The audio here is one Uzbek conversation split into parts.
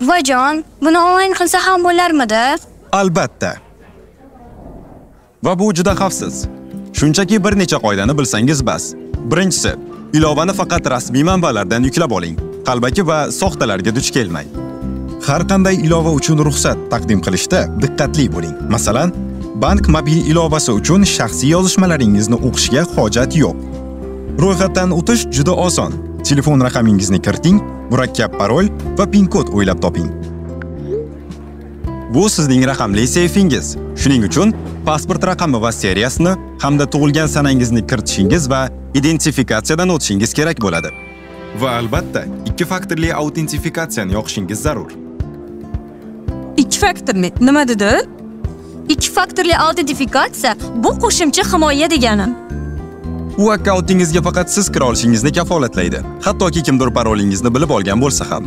Buvajon, buni onlayn qilsa ham bo'larmidi? Albatta. Va bu juda xavfsiz. Shunchaki bir necha qoidani bilsangiz bas. Birinchisi, ilovani faqat rasmiy manbalardan yuklab oling. Qalbaki va soxtalarga duch kelmang. Har qanday ilova uchun ruxsat taqdim qilishda diqqatli bo'ling. Masalan, bank mobil ilovasi uchun shaxsiy yozishmalaringizni o'qishga hojat yo'q. Ro'yxatdan o'tish juda oson. Telefon raqamingizni kiriting, murakkab parol va PIN kod o'ylab toping. Bu sizning raqamli seyfingiz. Shuning uchun pasport raqami va seriyasini hamda tug'ilgan sanangizni kiritishingiz va identifikatsiyadan o'tishingiz kerak bo'ladi. Va albatta, 2 faktorli autentifikatsiyani yoqishingiz zarur. 2 faktorli nima dedi? 2 faktorli autentifikatsiya bu qo'shimcha himoya degani. U akkauntingizga faqat siz kira olishingizni kafolatlaydi, hattoki kimdir parolingizni bilib olgan bo'lsa ham.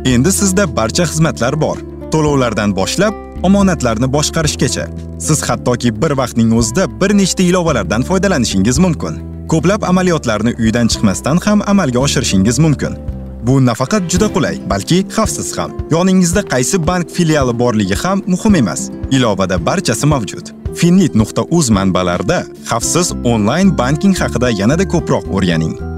Endi sizda barcha xizmatlar bor. To'lovlardan boshlab omonatlarni boshqarishgacha. Siz hattoki bir vaqtning o'zida bir nechta ilovalardan foydalanishingiz mumkin. Ko'plab amaliyotlarni uydan chiqmasdan ham amalga oshirishingiz mumkin. Bu nafaqat juda qulay, balki xavfsiz ham. Yoningizda qaysi bank filiali borligi ham muhim emas. Ilovada barchasi mavjud. Finlit.uz manbalarida xavfsiz onlayn banking haqida yanada ko'proq o'rganing.